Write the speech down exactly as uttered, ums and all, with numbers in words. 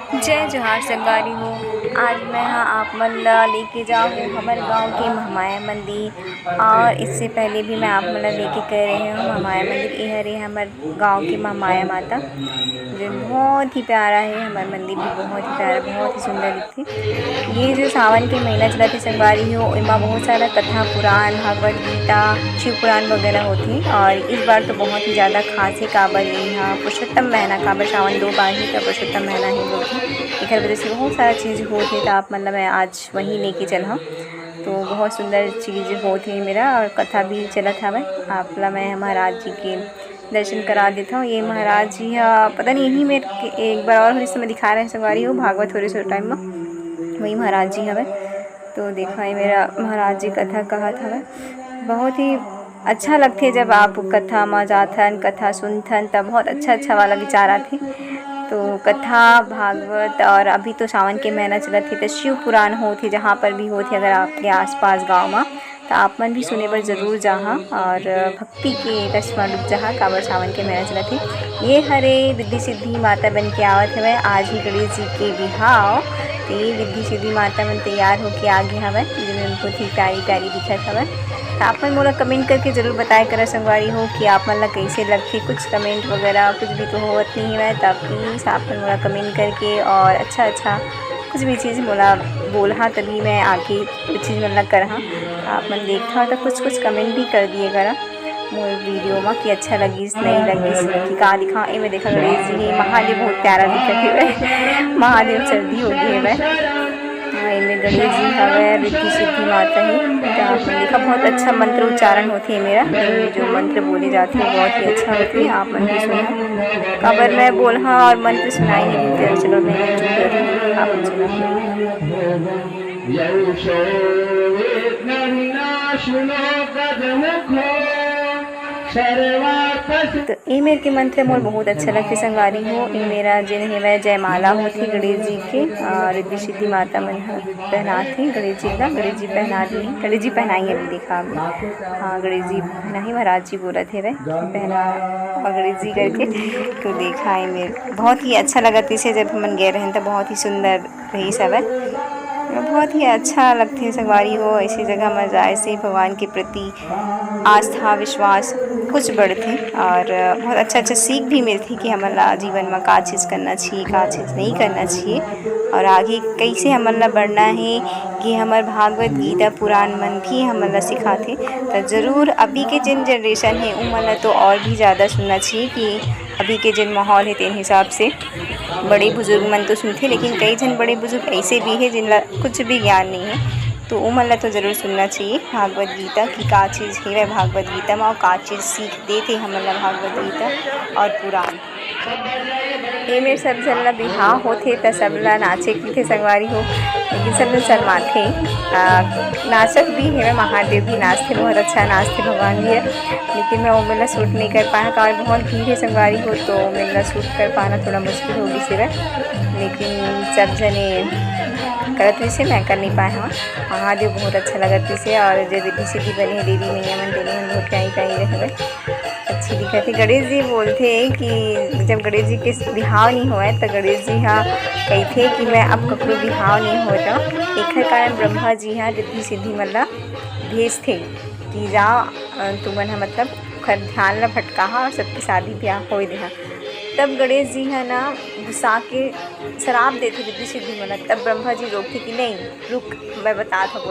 जय जोहार संगवारी हो। आज मैं हा आप मन ला लेके जाहूँ हमर गांव के महामाया मंदिर। और इससे पहले भी मैं आप मन ला लेके गए रहे हूँ महामाया मंदिर। ये हरे हमर गांव के महामाया माता, जो बहुत ही प्यारा है। हमर मंदिर भी बहुत ही प्यारा, बहुत ही सुंदर दिखथे। ये जो सावन के महीना चलत हे संगवारी हो, एमा बहुत सारा कथा, पुराण, भागवत गीता, शिव पुराण वगैरह होथे। और इस बार तो बहुत ही ज़्यादा खास हे, काबर ये हा पुरुषोत्तम महीना, काबर सावन दो बार ही तो पुरुषोत्तम महीना हे बोलथे। एकर वजह से बहुत सारा चीज़ होथे, तो आप मन ला मैं आज वहीं लेके चलहूँ। तो बहुत सुंदर चीज़ होथे मेरा, और कथा भी चलत हवय। आप ला मैं महाराज जी के दर्शन करा देथव। ये महाराज जी हा, पता नहीं, यही मेर के एक बार और होरिस, मैं दिखा रहे संगवारी हो, भागवत होरिस टाइम में, वही महाराज जी हवे। तो देखो, ये मेरा महाराज जी कथा कहत हवे। बहुत ही अच्छा लगथे, जब आप कथा में जाथन, कथा सुनथन, तब बहुत अच्छा अच्छा वाला विचार आथे। तो कथा, भागवत, और अभी तो सावन के महीना चलत हे, तो शिव पुराण होथे, जहाँ पर भी होथे, अगर आपके आसपास गांव में, तो आप मन भी सुने बर जरूर जाहा। और भक्ति के रस म डूब जाहा, काबर सावन के महीना चलत हे। ये हरे रिद्धि सिद्धि माता बन के आवत हवय। आज ही गणेश जी के बिहाव, ते रिद्धि सिद्धि माता मन तैयार होके आगे हवय, जेमे बहुत ही प्यारी प्यारी दिखत हवय। तो आप मन मोला कमेंट करके जरूर बताए करा संगवारी हो कि आप मन ला कैसे लगथे। कुछ कमेंट वगैरह कुछ भी तो होवत नहीं हवय, तो प्लीज आप मन मोला कमेंट करके और अच्छा अच्छा कुछ भी चीज़ मोला बोलहा, तभी मैं आगे कुछ चीज़ मन ला करहा। आप मन देखत हव तो कुछ कुछ कमेंट भी कर दिए करा मोर वीडियो में कि अच्छा लगिस, नहीं लगिस, कि का दिखा। एमे देखा गणेश जी हे, महादेव बहुत प्यारा दिखत हे। महादेव सर्दी हो गए हे। हाँ, एमे गणेश जी हवे, रिद्धि सिद्धि माता हे। तो आप मन देखा, बहुत अच्छा मंत्र उच्चारण होथे मेरा, जो मंत्र बोले जाथे बहुत ही अच्छा होथे। आप मन भी सुना, काबर मैं बोलहा और मंत्र सुनाई नहीं देते। चलो, मैं चुप कर रही हूँ, आप मन सुना। तो ए मेर के मंत्र मोर बहुत अच्छा लगथे संगवारी हो। ए मेरा जेन हेवय जयमाला होथे गणेश जी के, अ, रिद्धि सिद्धि माता मन ह पहनाथे गणेश जी ला, गणेश जी पहना दिए, गणेश जी पहनाई अभी देखा अभी। हाँ, गणेश जी पहनाही, महाराज जी बोलत हेवय पहना और गणेश जी करके। तो देखा ए मेर बहुत ही अच्छा लगत रहिसे, जब हमन गए रहेन त बहुत ही सुंदर रहिस हवय। बहुत ही अच्छा लगथे संगवारी हो, ऐसी जगह म जाए से भगवान के प्रति आस्था, विश्वास कुछ बढ़थे और बहुत अच्छा-अच्छा सीख भी मिलथे कि हमन ला जीवन म का चीज़ करना चाहिए, का चीज़ नहीं करना चाहिए और आगे कैसे हमन ला बढ़ना हे, ये हमर भागवत गीता पुराण मन भी हमन ला सिखाथे। त जरूर अभी के जेन generation हे, उमन ला तो और भी ज़्यादा सुनना चाहिए कि अभी के जेन माहौल हे, तेन हिसाब से बड़े बुजुर्ग मन तो सुनथे, लेकिन कई झन बड़े बुजुर्ग ऐसे भी हे, जिन ला कुछ भी ज्ञान नहीं हे, तो उमन ला तो जरूर सुनना चाहिए भागवत गीता कि का चीज़ हेवय भागवत गीता म, अउ का चीज़ सीख देथे हमन ला भागवत गीता और पुराण। ए मेर सब झन ला बिहाव होथे, त सब ला नाचे कहिथे संगवारी हो, लेकिन सब झन शर्माथे। आ, नाचत भी हेवय, महादेव भी नाचथे, बहुत अच्छा नाचथे भगवान जी ह, लेकिन मैं ओमेला shoot नहीं कर पाया, काबर बहुत भीड़ हे संगवारी हो, तो ओमेला shoot कर पाना थोड़ा मुश्किल हो गिस हेवय, लेकिन सब झने करत रहिसे, मैं कर नहीं पाए हवं। महादेव बहुत अच्छा लगत रहिसे, और जे रिद्धि सिद्धि बने हे, देवी मैया मन, तेने मन बहुत प्यारी प्यारी रहवे, अच्छी दिखत हे। गणेश जी बोलथे कि जब गणेश जी के बिहाव नहीं होवय, त गणेश जी हा कहिथे कि मैं अब ककरो बिहाव नहीं होवत हवं। एखर कारण ब्रह्मा जी हा रिद्धि सिद्धि मन ला भेजथे कि जा, अ, तुमन ह मतलब ओखर ध्यान ला भटकाहा और सबके शादी ब्याह होए देहा। तब गणेश जी ह ना गुस्सा के श्राप देथे रिद्धि सिद्धि मन ला। तब ब्रह्मा जी रोकथे कि नहीं, रुक, मैं बतात हवं।